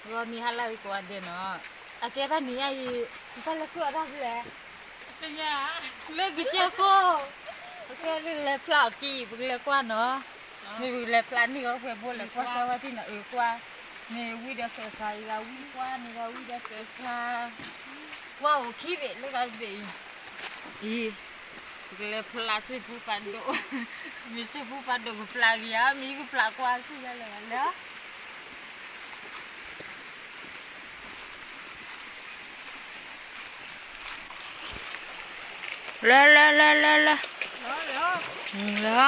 ဂီၤနံၤဟါလၢအံၤကိးဂၤဒဲးနီၤ, အကဲတၢ်နံၤညါအံၤ, နတၢ်လဲၤကွၢ်အီၤတၢ်ဖဲလဲၣ်, လၢကစၢၢ်ခိၣ်, အကဲလဲၤဖျါအီၤကံၣ် ပကလဲၤကွၢ်နီၤ, မ့ၢ်ပကလဲၤဖျါန့ၢ်ဂီၤပှဲၤဘိလဲၤကွၢ်ကွၢ်ဝဲတံၢ်နီၤ, အၢကွၢ်, န့ၣ်ဝံဒီးစဲးခါအံၤဂၤဝံကွၢ်န့ၣ်ဂၤဝံဒီးစဲးခါ, ကွၢ်အိၣ်ခံဘ့ၣ်လၢဂၤတဘ့ၣ်အံၤ, အံၤ, ပကလဲၤဖျါစ့ၢ်ဖူပာ်ဒိၣ်, မ့ၢ်စ့ၢ်ဖူပာ်ဒိၣ်ကဖျါက့ၤဧါ, မ့ၢ်ကဖျါကွၢ်စ့ၢ်ယၤလဲၣ်ဂၤလဲၣ် လဲၤ လဲၤ လဲၤ လဲၤ လဲၤ, လဲၤ,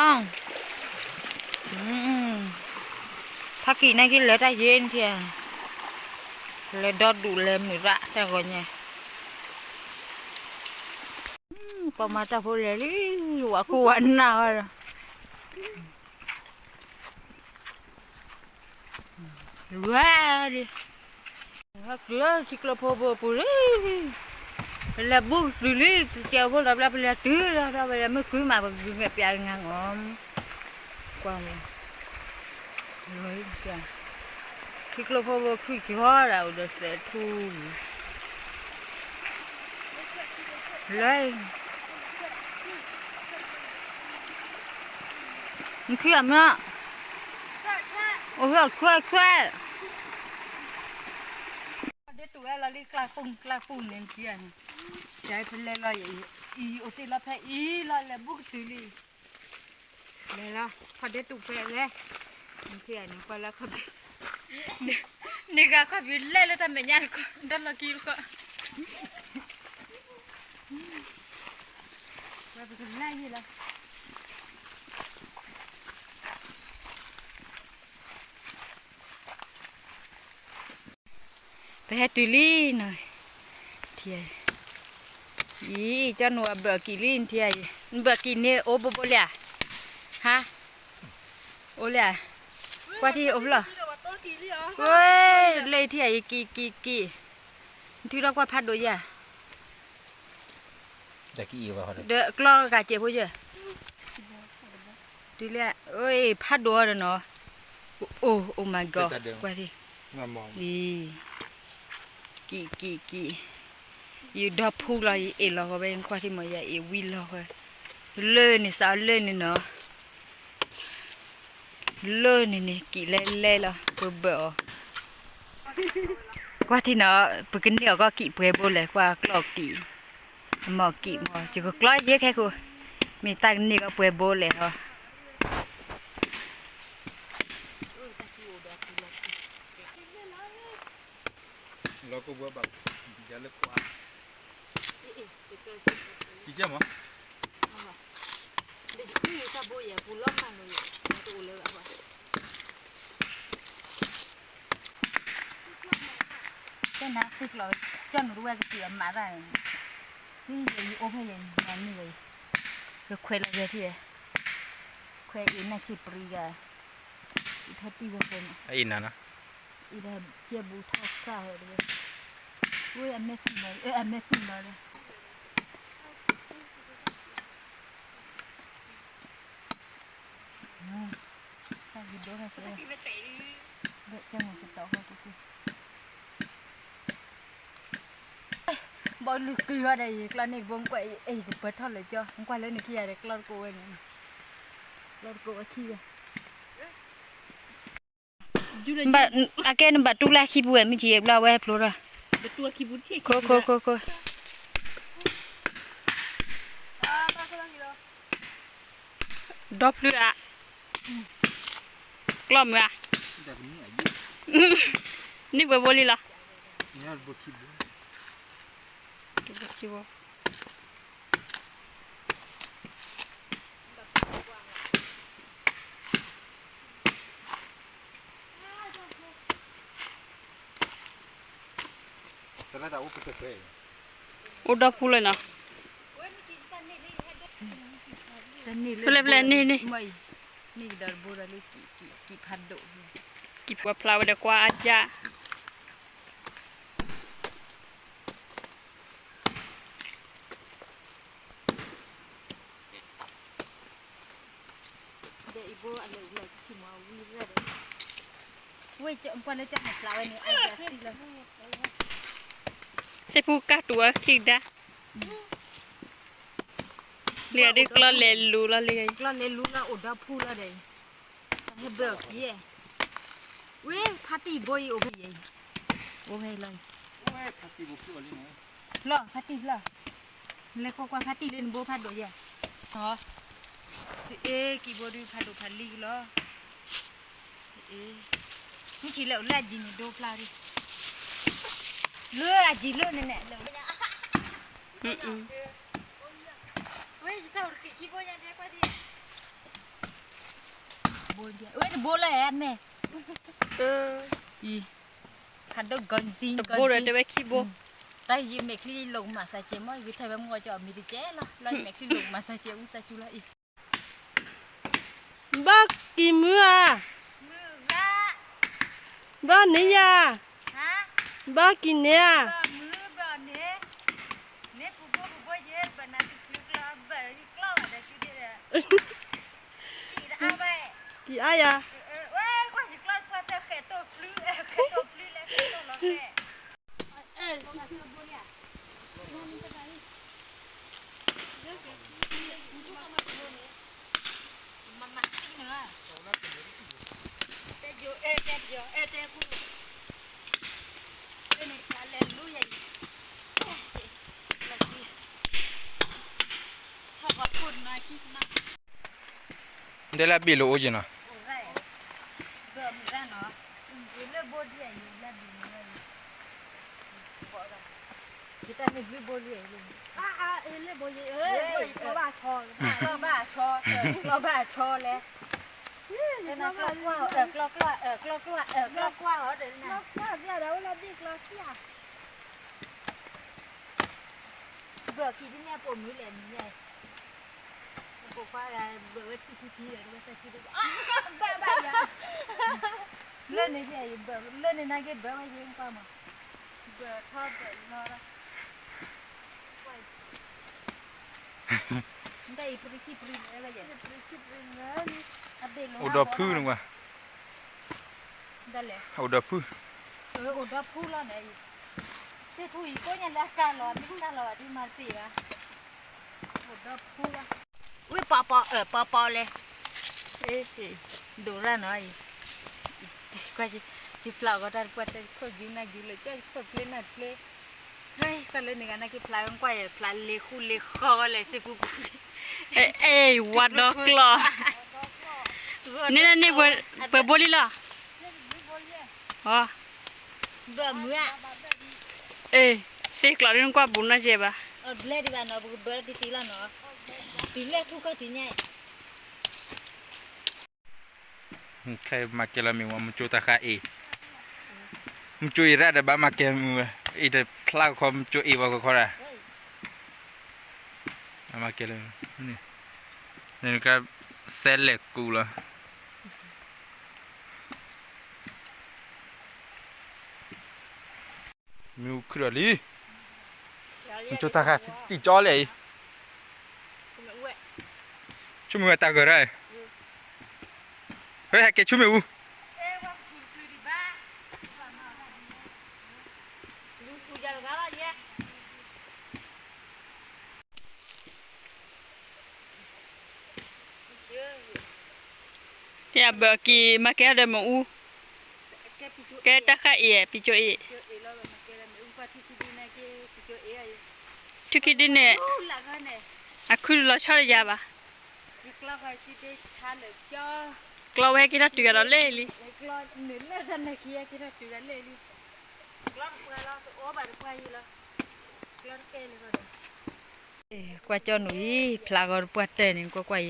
ဖးကံၢ်နာ်က့လဲၤတၢ်ယ့ၢ်နထံၣ်, လဲၤဒီဒူၣ်လဲၤမုာ်ရၣ်တၢ်ဂီၤညါ, ပှၤမၤတၢ်ဖိလဲၤလံ, ဝၤခိၣ်ဝဲနၢ်ဝဲဒီး ဝဲလံ, ဟဲတုၤလၢထံကျိဖိဘိပူၤလံ, ပလဲၤဘူးကတုၤလံ, ပကဲဖိလီၤဘျီ ပလဲၤတုၤလီၤဘျီ ပလဲၤမုၢ်ကုမး ပကဂုာ်ငဲၢ်ပျးကငါငီၢ်, ကွၢ်မး, ထံကျိဖိဘိခုၣ်ကီၤဒၣ်အိၣ်ဒီးစဲးထူလံ, လၢ နခံဂၤမ့ၢ်, အိၣ်ခွဲခွဲခွဲ, ဒ့တူၢ်ဝဲလီၤလံ ကျါပူၣ်ကျါပူၣ်န့ၣ် နခံဂၤန့ၣ်, ယဖဲလဲၣ်လီၤ, အံၤအိၣ်တ့ၢ်လီၤဖဲအံၤလီၤ လဲၤဘူးကတုၤလံ, လဲၤလီၤ ခီၣ်ဒ့တူၢ်ဖဲလဲၣ်, နခံဂၤန့ၣ် ကွၢ်လၢခီၣ်ဖံး, န့ၢ်ဂၤခီၣ်ဖံးလဲၣ်လၢတၢ်မဲာ်ညါတခီ ဒီလီၢ်ကံတခီ ဝဲပကလဲၤယံၤလီၤ, ပဟဲတုၤလံနီၤ, ထံဧါ, အံၤ ကၠီနူၤအဘၢၣ်ကံၣ်လံ နထံဧါအံၤ, နဘၢၣ်ကံၣ်န့ၣ်အိၣ်ဘိဘိလံဧါ, ဟါ, အိၣ်လံဧါ, ကွၢ်ထံၣ်အိၣ်ဖျီၣ်, ဝဲ, လၢထံဧါအံၤ ကံၣ်ကံၣ်ကံၣ်, နထုးထီၣ်ကွၢ်ဖးဒိၣ်ယၤ ဒီးကျီဂာ်စဲးဖိယဲၢ်, တုၤလၢ, အ့ ဖးဒိၣ်အီၤဒီးနီၤ, အိၣ် oh my god ကွၢ်ထံၣ်, အံၤ, ကံၣ်ကံၣ်ကံၣ်, ယဒီဖူလီၤ ယအ့ၣ်လီၤဃီဝဲ ကွၢ်ထံၣ်မ့ၢ်ယအ့ၣ်ဝံလီၤဃီ, လၢန့ၣ်စးလၢန့ၣ်နီၤ လၢန့ၣ်န့ၣ် ကံၣ်လဲလဲလီၤ ပဘၢၣ်အီၤ, ကွၢ်ထံၣ်နီၤ ပကန့ၢ်အီၤကီၢ်ကံၣ်ပှဲၤဘိလဲၣ် ကွၢ်ကျီၢ်ကံၣ်, အမီၢ်ကံၣ်မီၢ် ယကကျီယဲခဲခိၣ်, မ့ၢ်တၢ်ကန့ၢ်ကီၢ်ပှဲၤဘိလဲၣ်ဟီ လီၤကဝဲဘၣ်, ယၤလၢကွၢ်, ကံၣ်ကဲမီၢ်, တနၤသုကျီၢ်, ကၠီနူၤတဝဲကတုၤအမးတၢ်န့ၣ်, ဟံၣ်ယဲယအိၣ်ဖဲယဲမၤန့ၢ်ဝဲ, ယခွဲးလီၤယဲထံၣ်, ခွဲးအံၤနၢ်ဆံးပရံဂၤ, အံၤထီၣ်တံၢ်ဝဲခွဲးန့ၣ်, အံၤနၤနီၤ, အံၤဒီးကဲဘူးထီၣ်ဃၣ်ဝဲတဝဲ, ဝဲအမဲာ်သံလီၤ, အမဲာ်သံလီၤလၢ တၢ်ဂ့ၤဒိၣ်ထီၣ်ကဲ, ဒီးကဲမ့ၢ်စတီၣ်ဃီကူကူ, ဘီလုၢ်ကုၢ်ဃီဒီး ယကျီၢ်န့ၢ်တဘိ နကွၢ်အံၤ ကပၢၤထီၣ်လၢကၠီ, နကွၢ်လၢနခံဂၤဒီး ကျီၢ်တကိးဝဲန့ၣ်, ကျီၢ်တကိးဝဲခံဂၤ ဘၣ်, အကဲနဘၣ်တူၢ်လၢခံပူၤဝဲ မ့ၢ်ကံဘျီဝဲဖျိထီၣ်, ခိခိခိခိ, ဒီဖျုးဧါ, ကျီၢ်မုာ်ဧါ, န့ၢ်ပှဲၤဘိလံလီၤ, အိၣ်ဒီဖုလၢနီၤ, ဖဲလဲၣ်ဖဲလဲၣ်န့ၣ်န့ၣ်, ကံၣ်ဖးဒိၣ်, ကံၣ်ဖးဒိၣ်, ကံၣ်ပှၤဖျါဝဲဒီးကွၢ်အါကၢ် ဒီးအံၤဘိအလဲၤဝံၤအခံမး ဝံၤရဲၣ်ဒီး ဝဲပှၤလၢကၠီမၤဖျါဝဲန့ၣ် အစံလီၤ. စ့ၢ်ဖူကၢ်တူာ်အခံကဒါ, လံဒုးကျီၢ်လဲၤလူလီၤလံ, ကျီၢ်လဲၤလူလီၤ အိၣ်ဒီဖူလီၤဒီး, ဟဲဘၢအီၤခံ, ဝဲဖါတံၢ်ဘိအံၤအိၣ်ဖဲယဲ, အိၣ်ဖဲလီၤ, လီၤဖါတံၢ်လီၤ, လဲၤကွၢ်ကွၢ်ဖါတံၢ်လၢနဘိဖးဒိၣ်ယဲ, အ့ ကံၢ်ဘိဒုးဖးဒိၣ်ဖးလံကလီၤ. မ့ၢ်ထံၣ်လၢအိၣ်လၢအယံၤန့ၣ်ဒိဖျါဒံး, လၢအယံၤလၢန့ၣ်န့ၣ်, ဝဲတဘိလၢဟဲမဲာ်, ဖးဒိၣ်ဂီၤစံ, တဘိဒီးတဲဝဲခံဘိ, တၢ်ယမဲာ်ချံလိာ်ကမၣ်စၢ်ကဲမ့ၢ်ဂ့ၤထဲဝဲမုၢ်ဂီၤကီၢ်အမံၤတကဲလီၤ, လီၤယမဲာ်ချံလိာ်ကမၣ်စၢ်ကဲအူစၢ်ကၠူလီၤအံၤ. ဘၣ်ကံၤမုၢ်ဧါ, ဘၣ်န့ၣ်ယၤ, ဘၣ်ကံၤန့ၣ်ဧါ, ကံၤအါယၤ. Dê lă bỉ lụ ôyê nà. Bơ kì dí nè bộ mưới lẹ mưới lẹ. Bộ khoa là bơ với thi thi thi là bơ thi thi. Bơ bơ ya. Lơ này thì bơ lơ này na cái bơ với gì qua mà. Bơ thọ bơ lo đó. Đây pri thi pri nữa bây giờ. Pri thi pri nữa. Ổ đỏ phư đúng không? Ổ đỏ phư. Ổ đỏ phư lo này. Sư thu ý có nhà là ca lo, mình ca lo đi mà xỉ à. Ổ đỏ phư lo. Ui, pọ pọ, ờ, pọ pọ lê. Ê, ê, đổ ra nó. Qua chị, chị plau có ra qua đây, khổ dữ na dữ lệ, chắc khổ plê na plê. Hai, con lên này, cái plau qua, plau lê khu lê khó, lê sư phu phu. Ê, ê, qua đó lo. Nên là nên bơ, bơ bô đi lo. Ê, thịt lò đi qua bún nó dễ bà. Khe ma ke la mi wa mu cho ta kha e. Mu cho e ra da ba ma ke mu. E da pla kho mu cho e wa kho kho da. Ma ke la. Ni. Ni ka se le ku la. Mì u khư đỏ lì. Mì cho ta khá tỉ cho lệ. Chú mì ta gửi đây. Hơi hạt kẹt chú mì u. Tê a bơ̆ kì ma kê đơ mă u. Kê tắc khá ê, pì chô ê. Thu kì đi nè. A khư lò chó lê ya bà. Close wê kì tắc tùy gà đó lê lì. Ê, ကွၢ်ကၠီနူၤအံၤ ဖျးဂီၤတပှၢ်တၢၢ်န့ၣ် ကွၢ်ကွၢ်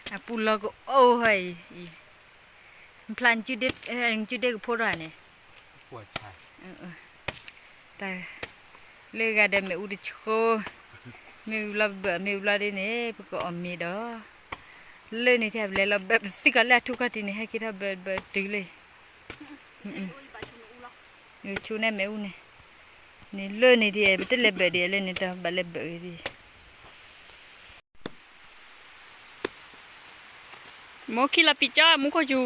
အံၤ အပူၤလီၤကအိၣ်ဟဲအံၤ ဖျး နစုဒ့ကဖိထီၣ်န့ၣ် တၢ် လၢဂၤဒီးမ့ၣ်အူတဆိ မ့ၣ်အူလီၤဘၢၣ် မ့ၣ်အူလီၤဒ်န့ၣ် ပကအီၣ်မ့ၤဒီး လၢန့ၣ်ထဲပလဲၤလီၤဘၢၣ်ပသံကီးလၢအထူၣ်ခီၣ်ထံးန့ၣ် ဟဲက့ၤထီၣ်ဘၢၣ်ဘၢၣ်တုၤလံ ဆိန့ၢ်မ့ၣ်အူန့ၣ် န့ၣ်လၢန့ၣ်ဒ် ပတလဲၤဘၢၣ်ဒ်လဲၣ်န့ၣ် တဘၣ်လဲၤဘၢၣ်ဒ် မိၢ်ခံလီၤပံာ်ကၠီ မူခိၣ်ယူၤ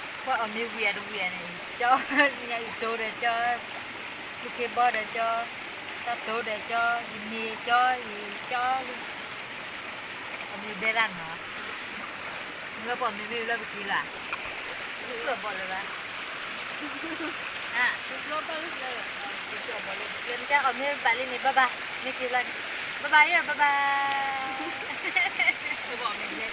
ပှၤအီၣ်မ့ၤဝံၤအတဝံၤန့ၣ်, ကၠီ, ညၣ်အုၣ်တိၤဒီးကၠီ, လူၢ်ခ့ဘီဒီးကၠီ, တၢ်တိၤဒီးကၠီ, ယမ့ၤကၠီ, ယကၠီလံ, အီၣ်မ့ၤဘဲဒၣ်နီၤ, မ့ၢ်ပှၤမ့ၢ်မ့ၢ်လၢပက့ၤလၢ, သူၣ်အဘီၣ်လၢၤဘၣ်, အီၣ်မ့ၤဘၣ်လံန့ၣ် bye bye, မ့ၢ်က့ၤလီၤန့ၣ်, bye bye ယဲ bye bye.